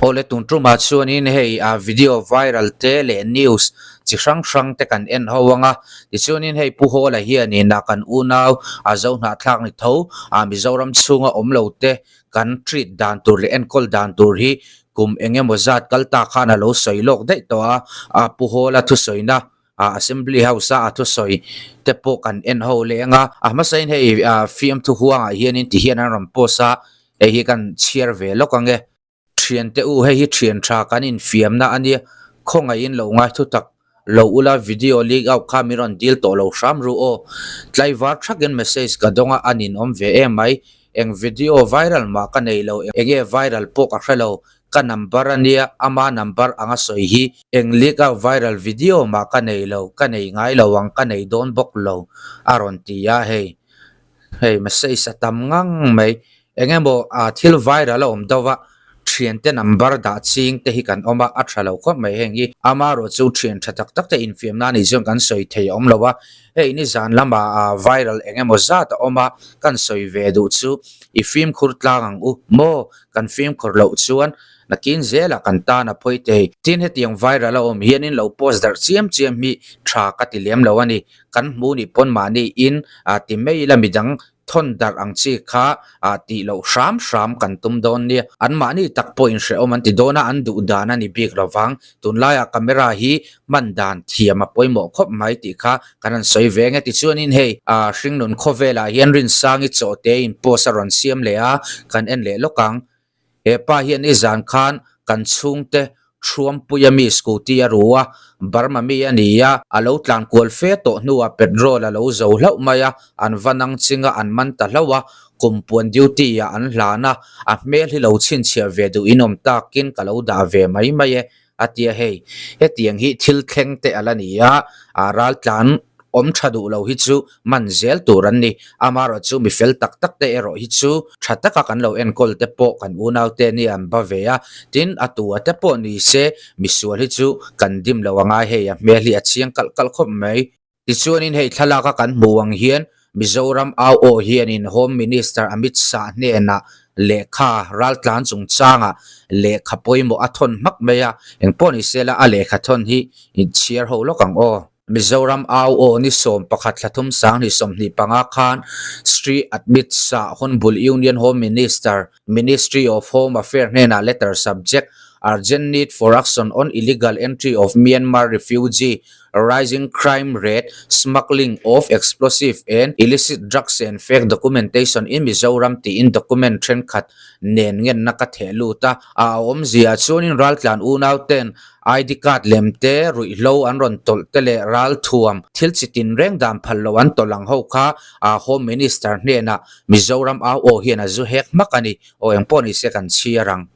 Awle tun tumah chuanin hei ah video viral te leh news chi hrang hrang te kan en ho anga tichuanin hei Pu Hawla hianin ah kan unau a zo hnahthlak ni tho ah Mizoram chhunga awm lo te kan treat dan tur leh enkawl dan tur hi kum eng emaw zat kal ta khan a lo sawi lawk daih tawh a ah Pu Hawla thusawina ah Assembly House a a thusawi te pawh kan en ho leh anga a hmasain hei ah fiamthu huangah hianin ti hian an rawn post a hei hi kan chhiar ve lawk ange. Thiante u hei hi thian tha kan infiamna a nia, khawngaihin lo ngai thu tak lo ula video leak out kha min rawn deal tawh lo hram ru aw. Tlaivar thakin message ka dawng a, a ninawm ve em mai. Eng video viral mah ka nei lo, enge viral pawh ka hre lo, ka number a nia, ama number anga sawi hi eng leak out viral video mah ka nei lo, ka nei ngai lo ang, ka nei dawn bawk lo a rawn ti a hei. Hei message a tam ngang mai. Eng emaw ah thil viral a awm deuh a, thiante number dah ching te hi kan awm a, a tha lo khawp mai heng hi. Amaherawh chu thian tha tak tak te infiam nan nih chuan kan sawi thei a awm lo a, hei nizan lamah ah viral eng emaw zat a awm a, kan sawi ve duh chu i fimkhur tlang ang u maw, kan fimkhur loh chuan nakin zelah kan tan a phawi thei. Tin hetiang viral a awm hianin lo post darh chiam chiam hi tha ka ti lem lo a ni. Kan hmu nih pawn mahni in ah ti mai ila midang thawn darh ang chi kha ah tih loh hram hram kan tum dawn nia. An mahni tak pawh inhrehawm an ti dawn a, an duh dan a ni bik lo vang. Tunlaiah camera hi hman dan thiam a pawimawh khawp mai tih kha kan han sawi ve nge. Tichuanin hei ah hringnun khawvelah hian Rinsangi chawhte in post a rawn siam leh a, kan en leh lawk ang. He pa hian i zan khan kan chhungte Thuampuia mi scooty a ru a, Burma mi a ni a, a lo tlan kual fe tawh hnuah petrol a lo zo hlauh mai a, an va nang ching a, an man ta hlauh a, kum puan duty ah an hlan a, a hmel hi lo chhinchhiah ve duh in awm takin ka lo dah ve mai mai e. A ti a, hei hetiang hi thil thleng te a la ni a, a ral tlan awm tha duh lo hi chu man zel tur an ni. Amaherawh chu mi fel tak tak te erawh hi chu tha taka kan lo enkawl te pawh kan unau te nia an ba ve a, tin a tu a te pawh ni se misual hi chu kan dim lo a ngai hei a hmel hi a chiang kalh kalh khawp mai. Tichuanin hei thlalaka kan hmuh ang hian Mizoram au aw hianin Home Minister Amit Shah hnenah lehkha raltlan chungchangah lehkha pawimawh a thawn hmak mai a, engpawh ni sela a lehkha thawn hi chhiar ho lawk ang aw. Mizoram au aw ni 11 thla thum sanghnih 25 khan Shri Amit Shah Honbul Union Home Minister Ministry of Home Affairs hnenah letter subject Urgent need for action on illegal entry of Myanmar refugee, rising crime rate, smuggling of explosive and illicit drugs and fake documentation in Mizoram tiin document thenkhat nen ngenna ka theh lut a. A awmzia chuanin raltlan unauten ID card lem te, ruihhlo an rawn tawlh te leh ralthuam thil chi tin reng dan phal lo an tawlh ang ho kha a Home Minister hnenah Mizoram au aw hian a zu hek hmak a ni. Aw engpawh ni se kan chhiar ang.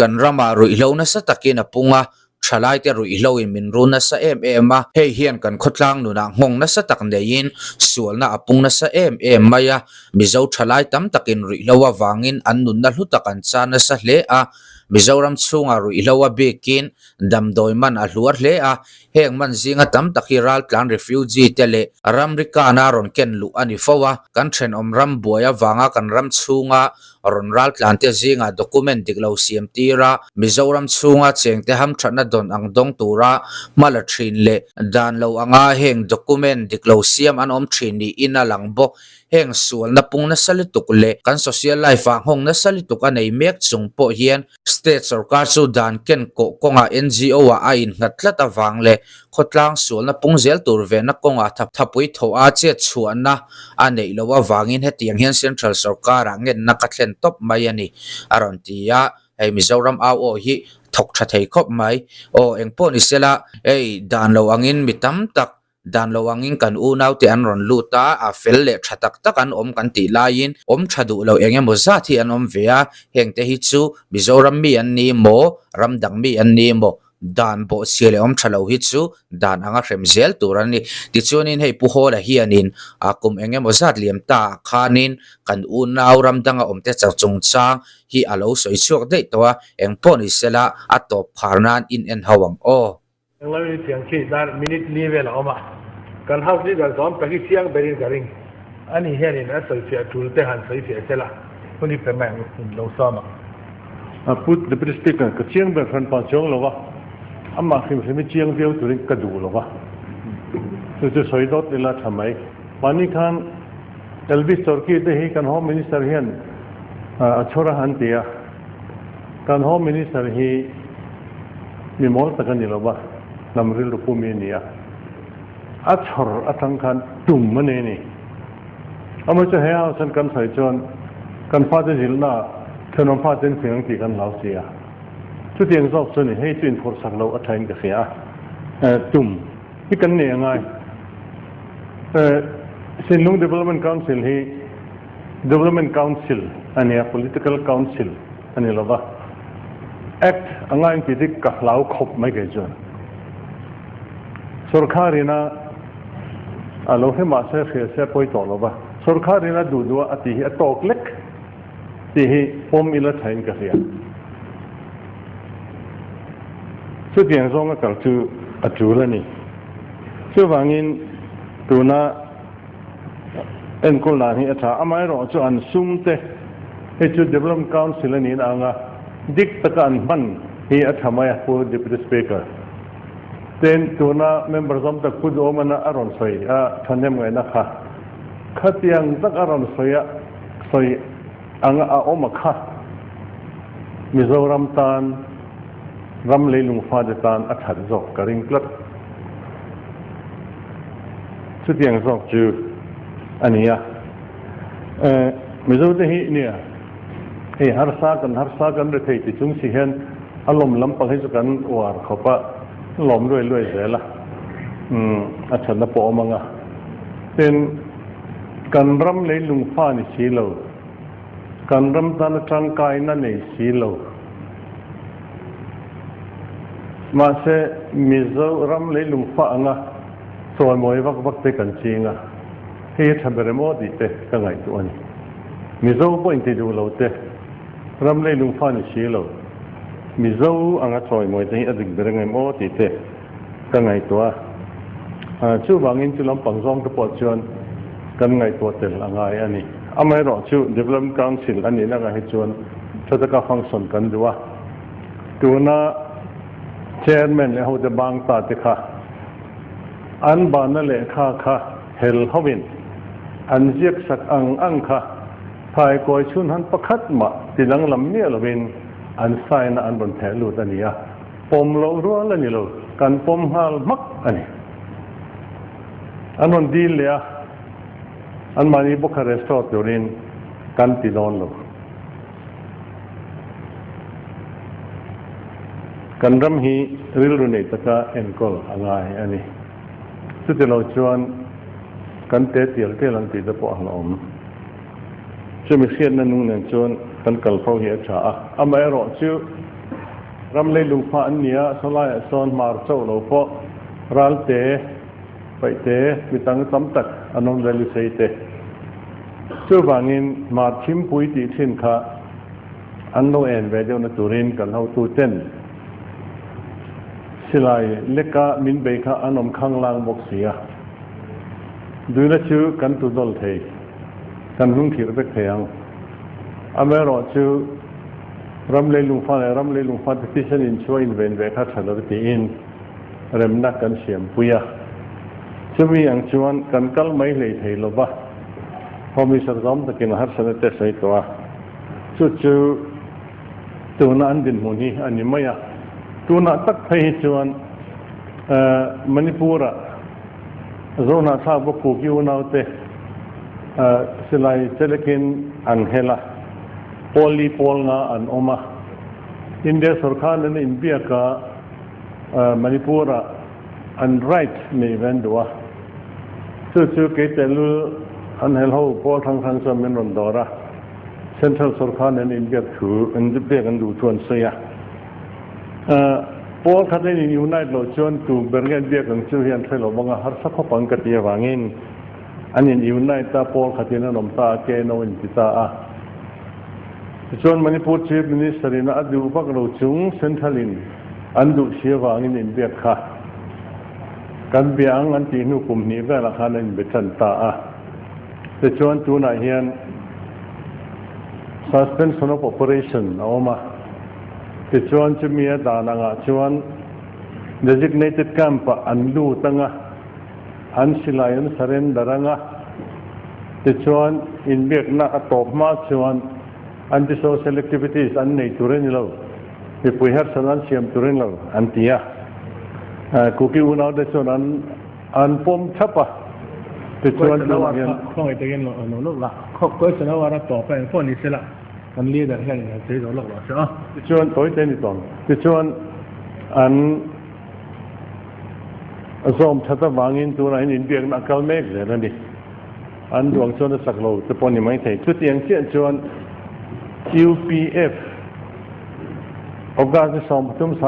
Kan ramah ruihhlo nasa takin a pung a, thalaite ruihhlo in min run nasa em em a, hei hian kan khawtlang nunah nghawng nasa tak neiin sualna a pung nasa em em mai a, Mizo thalai tam takin ruihhlo avangin an nunna hlu tak an chan nasa hle a, Mizoram chhungah ruihhlo a bikin damdawi man a hluar hle a, heng man zinga tam tak hi raltlan refugee te leh ramri kana rawn ken luh a ni fo a, kan thenawm ram buai avanga kan ram chhunga rawn raltlan te zingah document dik lo siam tir a, Mizoram chhunga chengte hamthatna dawn ang dawng tura hma la thin leh dan lo anga heng document dik lo siam an awm thin niin a lang bawk. Heng sualna pung nasa lutuk leh kan social life ah nghawng nasa lutuk a nei mek chung pawh hian state sorkar chu dan ken kawh kawngah NGO ah a innghat tlat avang leh khawtlang sualna pung zel tur vehna kawngah thapui thawh a chet chhuahna a neih loh avangin hetiang hian central sorkar ah ngenna ka thlen tawp mai a ni a rawn ti a. Hei Mizoram au aw hi thawk tha thei khawp mai. Aw engpawh ni sela hei dan lo angin mi tam tak Dan lo angin kan unaute an rawn lut a, a fel leh tha tak tak an awm kan tih laiin awm tha duh lo eng emaw zat hi an awm ve a, hengte hi chu Mizoram mi an ni maw, ram dang mi an ni maw, dan bawhchhia leh awm tha lo hi chu dan anga hrem zel tur an ni. Tichuanin hei Pu Hawla hianin a kum eng emaw zat liam ta ah khanin kan unau ram danga awmte chungchang hi a lo sawi chhuak daih tawh a, engpawh ni sela a tawp phar nan in en ho ang aw. Englo in chiang khi dar minute li vel a awm a, kan house leader zawm tak hi chiang berin ka ring. Ani hianin a sawifiah tul te han sawifiah sela, hun hi pe mai ang in lo sawm ang. Pu Deputy Speaker, ka chiang ber hran pa chuang lo va, amah hrim hrim hi chiang viau turin ka duh lo va, chu chu sawi dawt ila tha mai. Mahni khan Elvis Chorki te hi kan Home Minister hian a chhawr a han ti a, kan Home Minister hi mi mawl tak a ni lo va, hnam rilru pu mi a ni a, a chhawr atang khan tum a nei a ni. Amah chu he house an kan sawi chuan kan fate zilhna thenawm fate an fing ang tih kan hlau si a. Chutiang zawk chu ni, hei chu inphurhsak loh a thain ka hria a, tum hi kan nei a ngai. Sinlung Development Council hi Development Council a nia, Political Council a ni lova. Act a ngai ang tih hi ka hlau khawp mai kei chuan. Sorkharin a a lo hre mah se hria se a pawi tawh lo va, sorkharin a duh duh a a tih hi a tawk lek tih hi pawm ila thain ka hria. Chutiang zawnga kal chu a tul a ni. Chuvangin tuna enkawl dan hi a tha. Amaherawh chu an sum te hei chu Development Council a niin a ang a, dik taka an hman hi a tha mai a, Pu Deputy Speaker. Tin, tuna member zawm tak Pu Duhawmana a rawn sawi a thahnem ngaihna kha khatiang tak a rawn sawi a sawi anga a awm a kha Mizoram tan ram leilung fate tan a that zawk ka ring tlat. Chutiang zawk chu a ni a. Mizote hi nia hei harsa kan harsa kan ri thei ti chung si hian a lawm lampang hi chu kan uar khawp a, lawm luai luai zel a, a thatna pawh a awm ang a. Tin, kan ram leilung fa ni si lo, kan ram tana tangkaina nei si lo, mahse Mizo ram leilung fa anga chawimawi vak vak te kan ching a, hei hi tha ber em aw tih te ka ngaihtuah a ni. Mizo pawh inti duh lo te, ram leilung fa ni si lo, Mizo anga chawimawi te hi a dik ber ang em aw tih te ka ngaihtuah a. Chuvangin chu lampang zawng te pawh chuan kan ngaihtuah tel a ngai a ni. Amaherawh chu Development Council a nih lakah hi chuan tha taka function kan duh a. Tuna Chairman leh hote bang ta te kha an bahna lehkha kha hel hovin an ziak sak ang ang kha Thaikawi chhun han pakhat mah ti danglam miah lovin an sign a an rawn theh lut a ni a, pawm loh rual a ni lo, kan pawm nghal hmak a ni. An rawn dil leh a, anmahni bawkha restore turin kan ti dawn lo. Kan ram hi rilru nei taka enkawl a ngai a ni. Chuti lo chuan kan te tial tial ang tih te pawh a hlauhawm. Chumi hriatna nung nen chuan kan kal fo hi a tha a. Amaherawh chu ram leilung hma an ni a, sawlaiah sawn hmar chauh lo pawh ral te, paih te, mi tang tam tak an awm vel i sei te. Chuvangin hmar thimpui tih thin kha an lo en ve deuhna turin kan hotu ten silai leka min bei kha an awm khanglang bawk si a. Duhna chu kan tu dawl thei. Kan hnungthir vek thei ang. Amaherawhchu, ram leilungfa leh ram leilungfa te thisen inchhuah inven ve kha tha lo tiin remna kan siampui a. Chumi ang chuan kan kal mai hlei thei lo va, Home Minister zawm takin a harsatna te sawi tawh a. Chu chu tuna an dinhmun hi a ni mai a. Tunah tak phei hi chuan Manipur-ah Zohnahthlak bawk Kuki unaute silai chelekin an hel a, pawl li pawl nga an awm a. India sorkar nena inbiaka Manipur-ah an right neih ve an duh a. Chu chu kei tehlul an hel ho pawl hrang hrang chuan min rawn dawr a, Central sorkar nena inbiak thu, inbiak an duh thu an sawi a. Pawl khat in in unite loh chuan tu ber nge an biak ang chu hi an hre lo bawk a, harsa khawp ang ka ti avangin an in unite a, pawl khat in an awm ta a, KNO in ti ta a. Tichuan Manipur Chief Minister in a duh vak lo chung Central in an duh si avangin in biak kha kan bia ang an tih hnu kum hnih velah khan an inbe tan ta a. Tichuan tunah hian suspension of operation a awm a. Tichuan chumi a dan angah chuan designated camp-ah an lut anga, an silai an surrender anga, tichuan inbiakna a tawp hma chuan anti-social activities an nei tur a ni lo, mipui harsatna an siam tur a ni lo an ti a. Kuki unaute chuan an an pawm thap a, tichuan tunah hian. Khawngaih takin lo lawk la, question a war a tawp a, engpawh ni se la. Kan leader hian in han sawi zawh lawk lo se aw. Tichuan tawi te ni tawng. Tichuan an zawm that avangin tunah hian inbiakna a kal mek zel a ni. An duang chuan a chak lo te pawh ni mai thei. Chutiang chiah chuan UPF August ni 13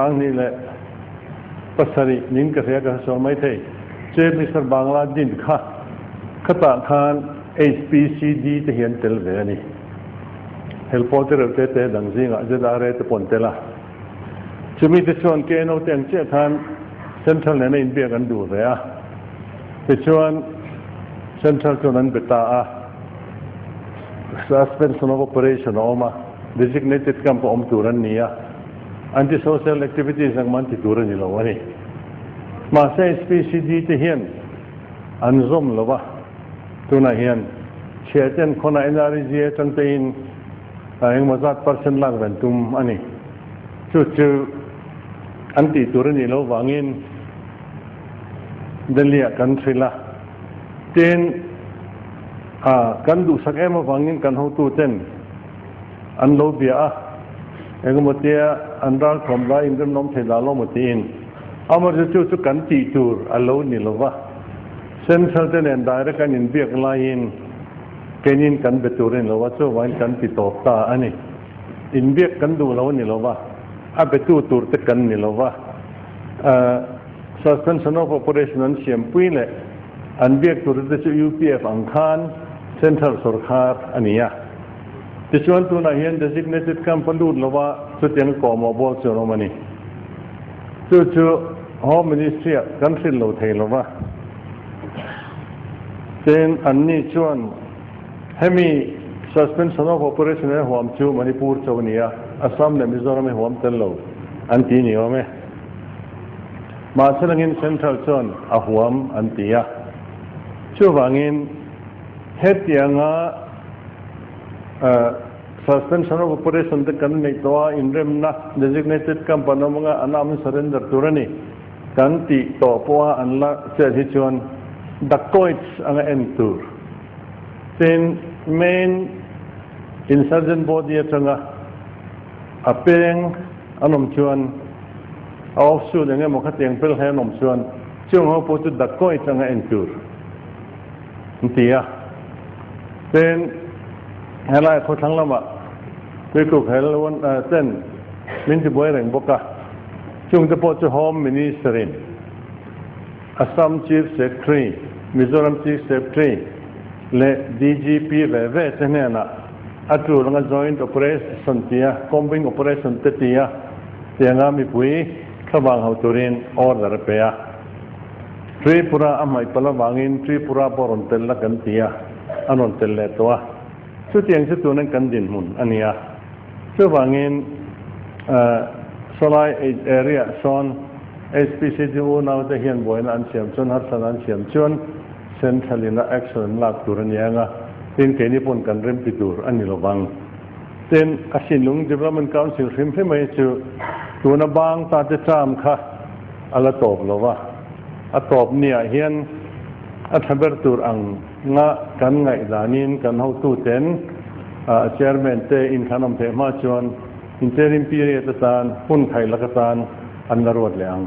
27 nin ka hria ka hre sual mai thei. Chief Minister Bangla din kha khatah khan HPCD te hi an tel ve a ni. Helpawl te reuh te te dang zingah ZRA te pawh an tel a. Chumi te chuan KNO te ang chiah khan Central nena inbiak an duh ve a. Tichuan Central chuan an be ta a. Suspension of operation a awm a, designated camp a awm tur an ni a. Anti-social activities ang man ti tur a ni lo a ni. Mahse HPCD te hian an zawm lo a. Tunah hian chhiahten khawnah NREG atang tein engemaw zat percent lak ven tum a ni. Chu chu an tih tur a nih loh vangin Delhi-ah kan hrilh a. Tin, kan duhsak em avangin kan hotuten an lo bia a, engemaw tia an ralthuam lai inremnawm thei dah lo maw tiin. Amaherawhchu chu chu kan tih tur a lo ni lo va. Central te nen direct an inbiak laiin keinin kan be tur a ni lo a, chuvangin kan ti tawp ta a ni. Inbiak kan duh lo a ni lo va, a betu tur te kan ni lo va. Suspension of operation an siampui leh an biak tur te chu UPF ang khan Central sawrkar a ni a. Tichuan tunah hian designated camp a lut lo va, chutiang kawhmawh bawl chu an awm a ni. Chu chu Home Ministry-ah kan hrilh lo thei lo va. Tin, anni chuan hemi suspension of operation he huam chu Manipur cho a ni a, Assam leh Mizoram hi huam tel lo an ti ni awm e. Mahse langin Central chuan a huam an ti a. Chuvangin hetianga Suspension of operation te kan neih tawh a, inremna designated camp an awm anga an am surrender tur a ni kan tih tawh pawha an la chet hi chuan dacoits anga en tur. Tin, main insurgent body atanga a peng an awm chuan a offshoot eng emaw khatiang pel hle an awm chuan chung ho pawh chu dacoits anga en tur. An ti a. Tin, helai khawthlang lamah Tuikuk hel ten min ti buai reng bawk a, chungte pawh chu Home Minister-in Assam Chief Secretary, Mizoram Chief Secretary leh DGP ve ve te hnenah a tul anga Joint Operation tia, Combing Operation te tia tianga mipui thlavang ho turin order a pe a. Tripura a hmaih palh avangin Tripura pawh rawn tel la kan ti a, a rawn tel leh tawh a. Chutiang chu tunin kan dinhmun a ni a. Chuvangin sawlai area sawn HPC chu unaute hian buaina an siam chuan harsatna an siam chuan Central in a action an lak tur a ni ang a, tin keini pawn kan remti tur a ni lovang. Tin, a Sinlung Development Council hrim hrim mai chu tuna bang ta te term kha a la tawp lo va, a tawp niah hian a tha ber tur ang nga kan ngaihdanin kan hotuten chairman te inthlan awm theih hma chuan interim period atan hun khailak atan an la ruat leh ang.